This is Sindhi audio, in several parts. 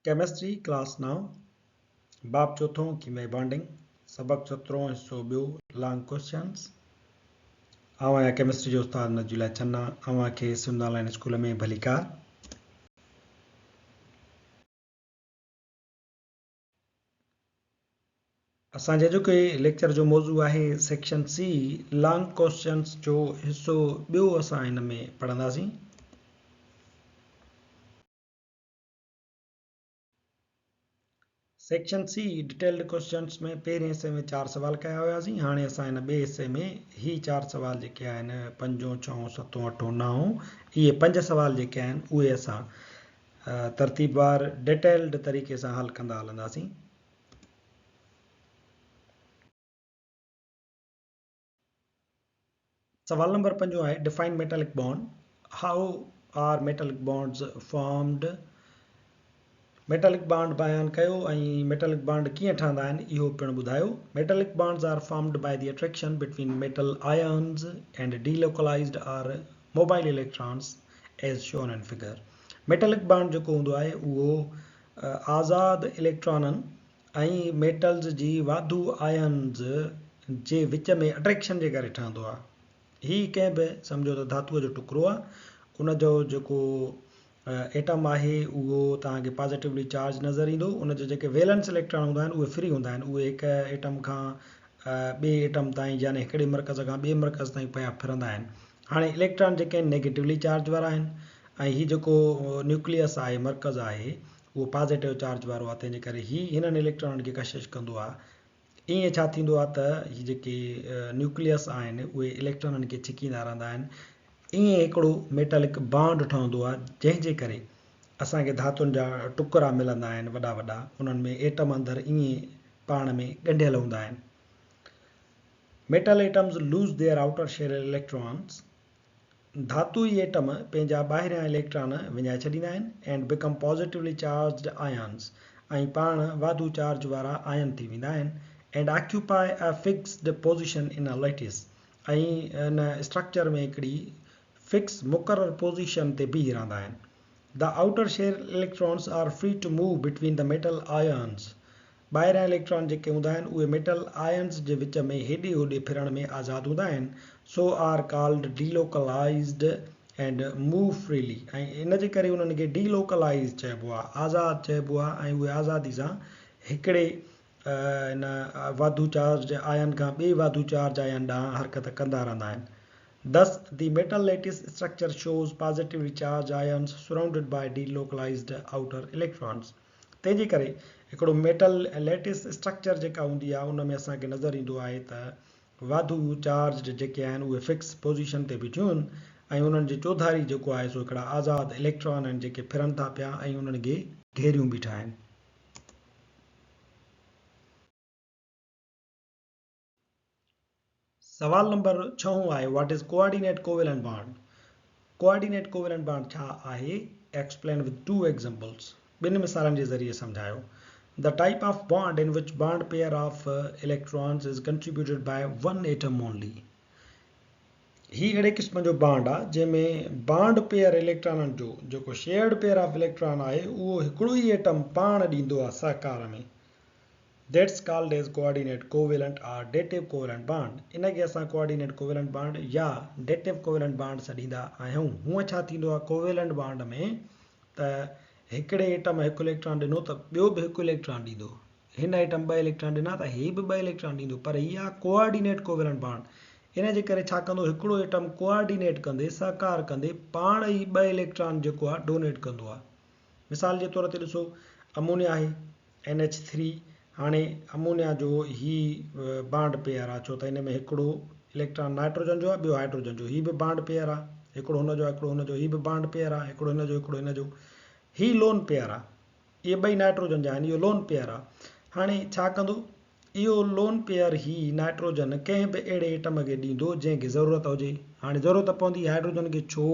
ڪيمسٽري ڪلاس نائون، باب چوٿون ڪيميائي بانڊنگ، سبق سترهون حصو ٻيو لانگ ڪوئسچنز. آئون آهيان ڪيمسٽري جو استاد نجي الله چنا، اوهان کي سنڌ آن لائين اسڪول ۾ ڀليڪار. اسان جي اڄوڪي ليڪچر جو موضوع آهي سيڪشن سي لانگ ڪوئسچنز جو حصو ٻيو اسان هن ۾ پڙهنداسين. سيڪشن سي ڊيٽيلڊ ڪوئسچنس ۾ پهرين حصي ۾ چار سوال ڪيا هياسين هاڻي اسان هن ٻئي حصي ۾ هي چار سوال جيڪي آهن پنجون ڇهون ستون اٺون نائون اهي پنج سوال جيڪي آهن اهي اسان ترتيبوار ڊيٽيلڊ طريقي سان حل ڪندا هلنداسين. سوال نمبر پنجون آهي define metallic bond how are metallic bonds formed metallic bond بيان ڪيو ۽ ميٽلڪ بانڊ ڪيئن ٺهندا آهن اهو پڻ ٻڌايو metallic bonds are formed by the attraction between metal ions and delocalized or mobile electrons as shown in figure metallic bond جيڪو هوندو آهي اهو آزاد اليڪٽرانن ۽ ميٽلز جي واڌو آئنز جي وچ ۾ اٽريڪشن جي ڪري ٺهندو آهي. هي ڪنهن به سمجهو ته ڌاتوء جو ٽڪرو آهي، ان جو جيڪو ايٽم آهي اهو توهان کي پازيٽولي چارج نظر ايندو، ان جا جيڪي ويلنس اليڪٽران هوندا آهن اهي فري هوندا آهن، اهي هڪ ايٽم کان ٻئي ايٽم تائين يعني هڪڙي مرڪز کان ٻئي مرڪز تائين پيا ڦرندا آهن. هاڻي اليڪٽران جيڪي آهن نيگيٽولي چارج وارا آهن ۽ هي جيڪو نيوڪليس آهي مرڪز آهي اهو پازيٽو چارج وارو آهي تنهن جي ڪري هي هنن اليڪٽرانن کي ڪشش ڪندو آهي. ائين ڇا ٿيندو آهي ته هي جيڪي نيوڪليس آهن اهي اليڪٽرانن کي ڇڪيندا رهندا آهن. ائين هڪڙو ميٽلڪ بانڊ ٺهندو آهي جنهن جي ڪري اسان کي ڌاتن جا ٽڪرا ملندا آهن وڏا وڏا انهن ۾ ايٽم اندر ائين پاڻ ۾ ڳنڍيل هوندا آهن. Metal atoms lose their outer shell electrons ڌاتوئي atom پنهنجا ٻاهريان اليڪٽران وڃائي ڇڏيندا آهن and become positively charged ions ۽ پاڻ واڌو چارج وارا آئن ٿي ويندا آهن and occupy a fixed position in a lattice ۽ in structure ۾ هڪڙي فڪس مقرر پوزيشن تي بيهي رهندا آهن The outer shell electrons are free to move between the metal ions ٻاهريان اليڪٽران جيڪي هوندا آهن اهي ميٽل آئنز جي وچ ۾ هيڏي هوڏي ڦرڻ ۾ آزاد هوندا آهن so are called delocalized and move freely ۽ ان جي ڪري انهن کي ڊيلوڪلائيزڊ چئبو آهي آزاد چئبو آهي ۽ اهي آزادي سان هڪڙي ان واڌو چارج آئن کان ٻئي واڌو چارج آئن ڏانهن حرڪت ڪندا رهندا آهن Thus, the metal lattice structure shows positively charged ions surrounded by delocalized outer electrons. تنهن جي ڪري هڪڙو ميٽل ليٽس اسٽرڪچر جيڪا هوندي آهي ان ۾ اسان کي نظر ايندو آهي ته واڌو چارجڊ جيڪي آهن اهي فڪس پوزيشن تي بيٺيون آهن ۽ انهن جي چوڌاري جيڪو آهي سو هڪڙا آزاد اليڪٽران آهن جيڪي ڦرن ٿا پيا ۽ انهن کي گهيريون بيٺا آهن. سوال نمبر ڇهون آهي what is coordinate covalent bond? Coordinate covalent bond ڇا آهي؟ ايڪسپلين وٿ ٽو ايگزامپلز ٻن مثالن جي ذريعي سمجهايو. The type of bond in which bond pair of electrons is contributed by one atom only هي اهڙي قسم جو بانڊ آهي جنهن ۾ بانڊ پيئر اليڪٽرانن جو جيڪو شيئرڊ پيئر آف اليڪٽران آهي اهو هڪڙو ئي ايٽم پاڻ ڏيندو آهي سهڪار ۾ That's called as coordinate covalent or dative covalent bond. ان کي اسان ڪوآرڊينيٽ ڪوويلنٽ بانڊ يا ڊيٽو ڪوويلنٽ بانڊ سڏيندا آهيون. هونء ڇا ٿيندو آهي ڪوويلنٽ بانڊ ۾ ته هڪڙي ايٽم هڪ اليڪٽران ڏنو ته ٻيو به هڪ اليڪٽران ڏيندو. هن ايٽم ٻه اليڪٽران ڏنا ته هي به ٻه اليڪٽران ڏيندو پر هي آهي ڪوآرڊينيٽ ڪوويلنٽ بانڊ. ان جي ڪري ڇا ڪندو هڪڙو ايٽم ڪوآرڊينيٽ ڪندي سهڪار ڪندي پاڻ ئي ٻه اليڪٽران جيڪو آهي ڊونيٽ ڪندو آهي. مثال جي طور تي ڏسو امونيا آهي اين ايڇ ٿري، هاڻي امونيا جو هي بانڊ پيئر آ ڇو ته ان ۾ هڪڙو اليڪٽران نائٽروجن جو آ ٻيو هائڊروجن جو هي به بانڊ پيئر آ هڪڙو هن جو آ هڪڙو هن جو هي به بانڊ پيئر آ هڪڙو هن جو هڪڙو هن جو هي لون پيئر آ اهي ٻئي نائٽروجن جا آهن اهو لون پيئر آ هاڻي ڇا ڪندو اهو لون پيئر هي نائٽروجن ڪنهن به اهڙي ايٽم کي ڏيندو جنهن کي ضرورت هجي. هاڻي ضرورت پوندي هائڊروجن کي ڇو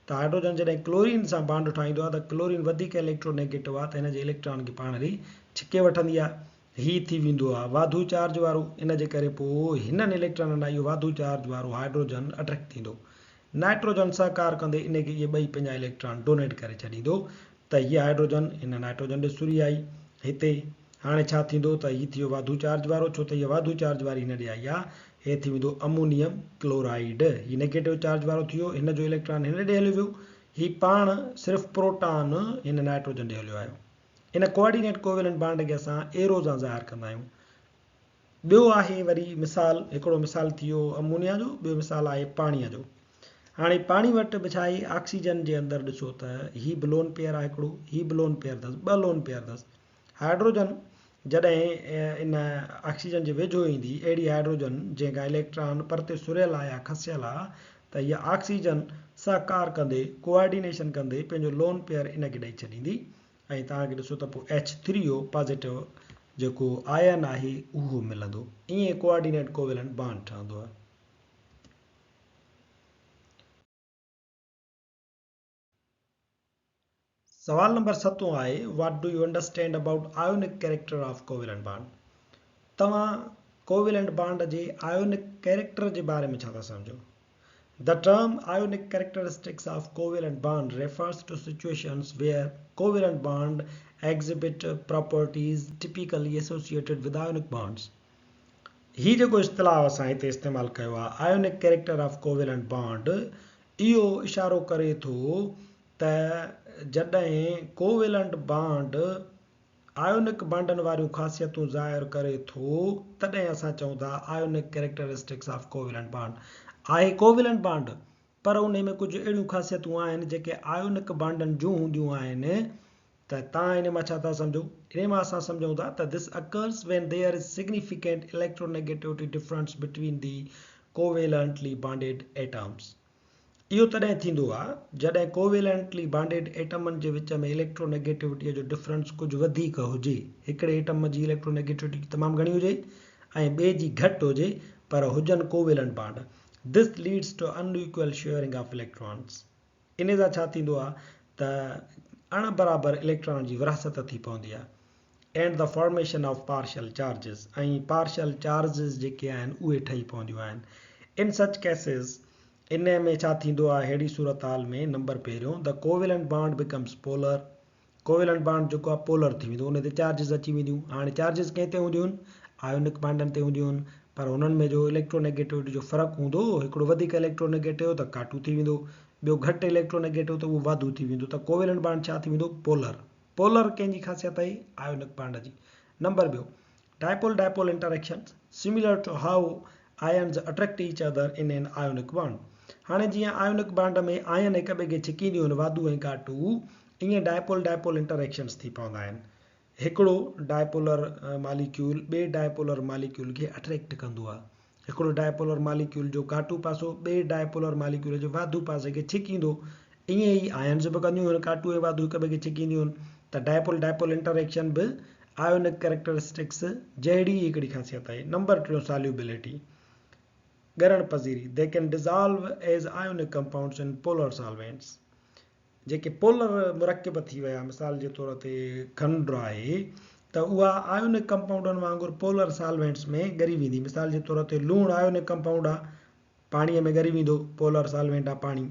ته هائڊروجن جڏهن ڪلورين سان بانڊ ٺاهيندو آهي ته ڪلورين وڌيڪ اليڪٽرو نيگيٽو آهي ته هن جي اليڪٽران کي پاڻ ڏي ڇڪي وٺندي آهي. هي ٿي ويندو آهي واڌو چارج وارو ان جي ڪري پوء هنن اليڪٽرانن ڏانهن اهو واڌو چارج وارو هائڊروجن اٽريڪٽ ٿيندو. نائٽروجن سهڪار ڪندي ان کي اهي ٻئي پنهنجا اليڪٽران ڊونيٽ ڪري ڇڏيندو. ته هيء هائيڊروجن هن نائٽروجن ڏي سري آئي هتي. هاڻي ڇا ٿيندو ته هي ٿي ويو واڌو چارج وارو ڇو ته هيء واڌو چارج واري هن ڏي آئي آ. هي ٿي ويندو امونيم ڪلورائيڊ. هي نيگيٽو چارج وارو ٿي ويو. هن جو اليڪٽران هن ڏي هليو ويو. هي پاڻ صرف پروٽان هن نائٽروجن ڏي هليو آيو. ان ڪوآرڊينيٽ ڪوويلنٽ بانڊ کي اسان ايرو سان ظاهر ڪندا آهيون. ٻيو آهي وري مثال، هڪڙو مثال ٿي ويو امونيا جو، ٻيو مثال آهي پاڻيء جو. هاڻي پاڻي وٽ به ڇا آهي، آڪسيجن جي اندر ڏسو ته هي به لون پيئر آهي هڪڙو، هي به لون پيئر اٿس، ٻه لون پيئر اٿس. هائڊروجن جڏهن ان آڪسيجن جي ويجهو ايندي، اهڙي هائڊروجن جنهن کان اليڪٽران پرتي سريل آهي يا کسيل آهي ته هيء آڪسيجن سهڪار ڪندي، ڪوآرڊينيشن ڪندي پنهنجو لون پيئر ان کي ڏئي ڇڏيندي. ۽ توهان کي ڏسو ته پوء ايڇ ٿري او پازيٽو جيڪو آئن آهي اهو ملندو. ائين ڪوآرڊينيٽ ڪوويلنٽ بانڊ ٺهندو آهي. سوال نمبر ستون آهي what do you understand about ionic character of covalent bond توهان ڪوويلنٽ بانڊ جي آيونڪ ڪيريڪٽر جي باري ۾ ڇا ٿا سمجهو؟ The term ionic characteristics of covalent bond refers to situations where covalent bond exhibit properties typically associated with ionic bonds. هي جيڪو اصطلاح اسان هتي استعمال ڪيو آهي ionic character of covalent bond اهو اشارو ڪري ٿو ته جڏهن ڪوويلنٽ بانڊ آيونڪ بانڊن واريون خاصيتون ظاهر ڪري ٿو تڏهن اسان چئون ٿا ionic characteristics of covalent bond. آهي ڪوويلنٽ بانڊ پر انهي ۾ ڪجهه اهڙيون خاصيتون آهن جيڪي آيونڪ بانڊن جون هونديون آهن ته تان انهي مان ڇا ٿا سمجهو؟ انهي مان اسان سمجهون ٿا ته this occurs when there is significant electronegativity difference between the covalently bonded atoms. اهو تڏهن ٿيندو آهي جڏهن ڪوويلنٽلي بانڊيڊ ايٽمن جي وچ ۾ اليڪٽرونيگيٽوٽيء جو ڊفرنس ڪجهه وڌيڪ هجي. هڪڙي ايٽم جي اليڪٽرونيگيٽوٽي تمام گهڻي هجي ۽ ٻئي جي گهٽ هجي پر هجن covalent bond. This leads to unequal sharing of electrons. انهي سان ڇا ٿيندو آهي ته اڻ برابر اليڪٽرانن جي ورهاست ٿي پوندي آهي. And the formation of partial charges ۽ partial charges جيڪي آهن اهي ٺهي پونديون آهن. In such cases انهي ۾ ڇا ٿيندو آهي ههڙي صورتحال ۾ نمبر پهريون the covalent bond becomes polar covalent bond جيڪو آهي پولر ٿي ويندو انهي تي چارجز اچي وينديون هاڻي چارجز ڪنهن تي هونديون آهن آيونڪ بانڊن تي هونديون آهن پر هنن ۾ جو اليڪٽرونيگيٽوٽي جو فرق هوندو هڪڙو وڌيڪ اليڪٽرونيگيٽو ته ڪاٽو ٿي ويندو ٻيو گهٽ اليڪٽرونيگيٽو ته اهو واڌو ٿي ويندو ته ڪوويلنٽ بانڊ ڇا ٿي ويندو پولر. پولر ڪنهن جي خاصيت آهي؟ آيونڪ بانڊ جي. نمبر ٻيو، dipole dipole interactions, similar to how ions attract each other in an ionic bond. هاڻي جيئن آيونڪ بانڊ ۾ آئن هڪ ٻئي کي ڇڪينديون آهن واڌو ۽ گهاٽو، ائين ڊائپول ڊائپول انٽريڪشنز ٿي پوندا آهن. هڪڙو ڊائپولر ماليڪيول ٻئي ڊائپولر ماليڪيول کي اٽريڪٽ ڪندو آهي. هڪڙو ڊائپولر ماليڪيول جو گهاٽو پاسو ٻئي ڊائپولر ماليڪيول جي واڌو پاسي کي ڇڪيندو. ائين ئي آئنز به ڪنديون آهن، گهاٽو ۽ واڌو هڪ ٻئي کي ڇڪينديون آهن ته ڊائپول ڊائپول انٽريڪشن به آيونڪ ڪريڪٽرسٽڪس جهڙي ئي هڪڙي خاصيت آهي. نمبر ٽيون solubility, ڳرڻ پذيري، They can dissolve as ionic compounds in polar solvents. جيڪي پولر مرڪب ٿي ويا مثال جي طور تي کنڊ آهي ته اها آيونڪ ڪمپائونڊن وانگر پولر سالوينٽس ۾ ڳري ويندي مثال جي طور تي لوڻ آيونڪ ڪمپائونڊ آهي پاڻي ۾ ڳري ويندو پولر سالوينٽ آهي پاڻي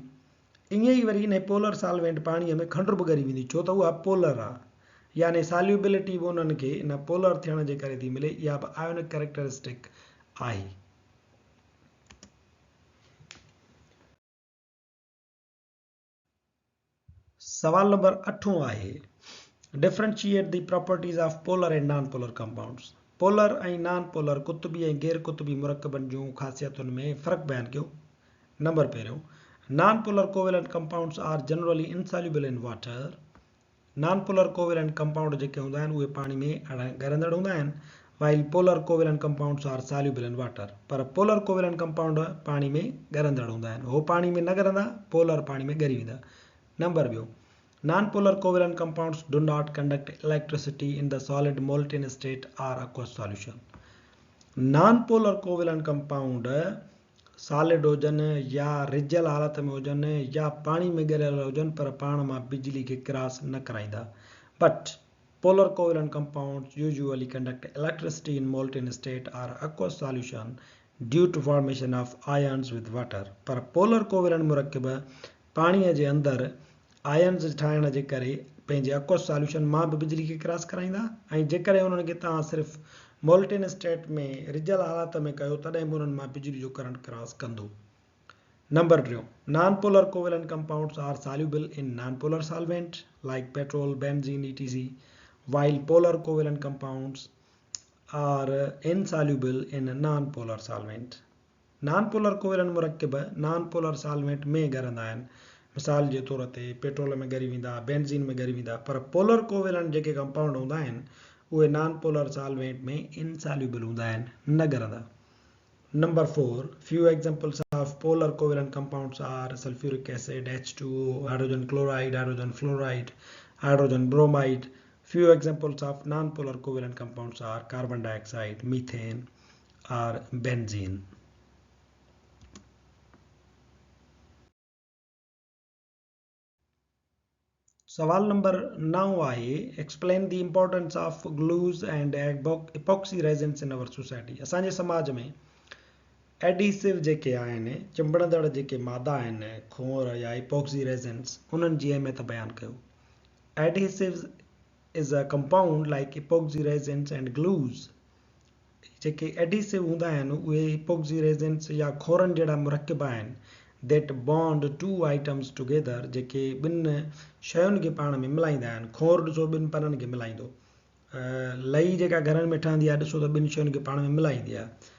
ائين ئي وري انهي پولر سالوينٽ پاڻي ۾ کنڊ به ڳري ويندي ڇو ته اها پولر آهي يعني ساليوبلٽي به انهن کي ان پولر ٿيڻ جي ڪري ٿي ملي اها به آيونڪ ڪريڪٽرسٽڪ آهي. سوال نمبر اٺون آهي Differentiate the properties of polar and non-polar compounds. Polar ۽ non polar قطبي ۽ غير قطبي مرڪبن جون خاصيتن ۾ فرق بيان ڪيو. نمبر پهريون non polar covalent compounds are generally insoluble in water. Non polar covalent compound جيڪي هوندا آهن اهي پاڻي ۾ اڻ ڳرندڙ هوندا آهن while polar covalent compounds are soluble in water per polar covalent compound پاڻي ۾ ڳرندڙ هوندا آهن هو پاڻي ۾ نه ڳرندا پولر پاڻي ۾ ڳري ويندا نمبر ٻيو non polar covalent compounds do not conduct electricity in the solid molten state or aqueous solution non polar covalent compound solid هجن يا رجيل حالت ۾ هجن يا پاڻي ۾ ڳريل هجن پر پاڻ مان بجلي کي ڪراس نه ڪرائيندا. But polar covalent compounds usually conduct electricity in molten state or aqueous solution due to formation of ions with water per polar covalent مرڪب پاڻي جي اندر آئنز ٺاهڻ جي ڪري پنهنجي اڪوس ساليوشن مان به بجلي کي ڪراس ڪرائيندا ۽ جيڪڏهن انهن کي توهان صرف مولٽين اسٽيٽ ۾ رجل حالت ۾ ڪيو تڏهن به انهن مان بجلي جو ڪرنٽ ڪراس ڪندو. نمبر ٽيون، non polar covalent compounds are soluble in non polar solvent like petrol, benzene E T C while polar covalent compounds are insoluble in non polar solvent. Non polar covalent مرڪب نان پولر سالوينٽ ۾ ڳرندا آهن. مثال جي طور تي پيٽرول ۾ ڳري ويندا، بينزين ۾ ڳري ويندا، پر پولر ڪوويلنٽ جيڪي ڪمپائونڊ هوندا آهن اهي نان پولر سالوينٽ ۾ انساليوبل هوندا آهن، نه ڳرندا. Number four, few examples of polar covalent compounds are sulphuric acid, H two O, hydrogen chloride, hydrogen fluoride, hydrogen bromide. Few examples of non polar covalent compounds are carbon dioxide, methane, or benzene. سوال نمبر نو آهي explain the importance of glues and epoxy resins in our society اسان جي سماج ۾ ايڊهيسو جيڪي آهن چنبڙندڙ جيڪي مادا آهن کونئر يا ايپوڪسي ريزنس انهن جي اهميت بيان ڪيو adhesives is a compound like epoxy resins and glues جيڪي ايڊهيسو هوندا آهن اهي ايپوڪسي ريزنس يا کورن جهڙا مرڪب آهن that bond two items together جيڪي ٻن شين کي پاڻ ۾ ملائيندا آهن. کور ڏسو ٻن پنن کي ملائيندو. لئي جيڪا گهرن ۾ ٺهندي آهي ڏسو ته ٻن شين کي پاڻ ۾ ملائيندي آهي.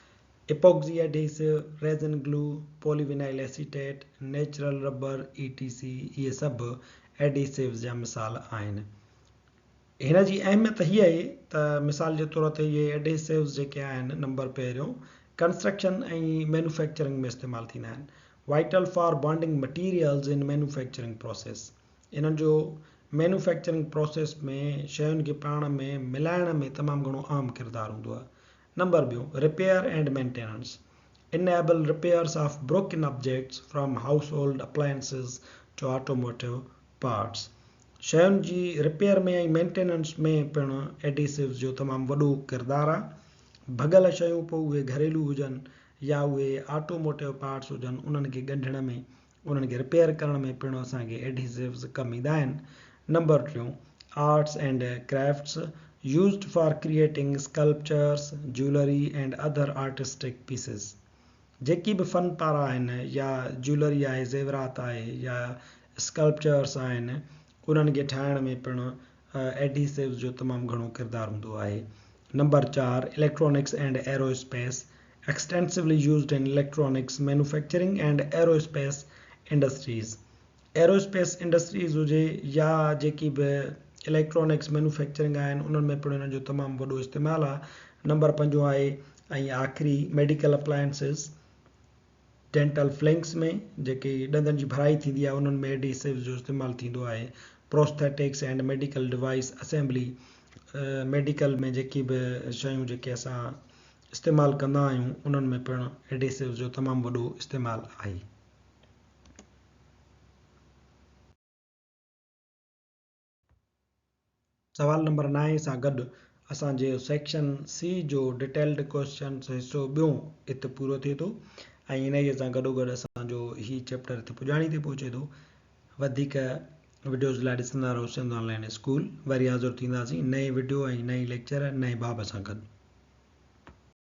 Epoxy adhesive, resin glue, poly vinyl acetate, natural rubber E T C اهي سڀ ايڊهيسوز جا مثال آهن. هن جي اهميت هيء آهي ته مثال جي طور تي اهي ايڊهيسوز جيڪي آهن نمبر پهريون ڪنسٽرڪشن ۽ مينوفيڪچرنگ ۾ استعمال ٿيندا آهن vital for bonding materials in manufacturing process انهن جو مينوفيڪچرنگ پروسيس ۾ شين کي پاڻ ۾ ملائڻ ۾ تمام گهڻو اهم ڪردار هوندو آهي نمبر ٻيو repair and maintenance enable repairs of broken objects from household appliances to automotive parts, شين جي رپيئر ۾ ۽ مينٽيننس ۾ پڻ ايڊهيسوز جو تمام وڏو ڪردار آهي. ڀڳل شيون پوء اهي گهريلو هجن يا اهي آٽو موٽيو پارٽس هجن انهن کي ڳنڍڻ ۾ انهن کي رپيئر ڪرڻ ۾ پڻ اسان کي ايڊهيسوز ڪم ايندا آهن. نمبر ٽيون arts and crafts used for creating sculptures, jewellery and other artistic pieces. جيڪي به فن پارا آهن يا جيولري آهي، زيورات آهي يا اسڪلپچرس آهن انهن کي ٺاهڻ ۾ پڻ ايڊهيسوز جو تمام گهڻو ڪردار هوندو آهي. نمبر چار electronics and aerospace extensively used in electronics manufacturing and aerospace industries aerospace industries هجي يا جيڪي به اليڪٽرانڪس مينوفيڪچرنگ آهن انهن ۾ پڻ انهن جو تمام وڏو استعمال آهي. نمبر پنجون آهي ۽ آخري ميڊيڪل اپلائنسز ڊينٽل فلنگس ۾ جيڪي ڏندن جي ڀرائي ٿيندي آهي انهن ۾ ايڊهيسوز جو استعمال ٿيندو آهي. Prosthetics and medical device assembly medical ۾ جيڪي به شيون جيڪي اسان استعمال ڪندا آهيون انهن ۾ پڻ ايڊهيسوز جو تمام وڏو استعمال آهي. سوال نمبر نائين سان گڏ اسان جي سيڪشن سي جو ڊيٽيلڊ ڪوئسچنس حصو ٻيون هت پورو ٿئي ٿو ۽ انهيء سان گڏوگڏ اسان جو هي چيپٽر هت پڄاڻي تي پهچي ٿو. وڌيڪ وڊيوز لاء ڏسندا رهو سنڌ آن لائين اسڪول. وري حاضر ٿينداسين نئين وڊيو ۽ نئين ليڪچر نئين باب سان گڏ.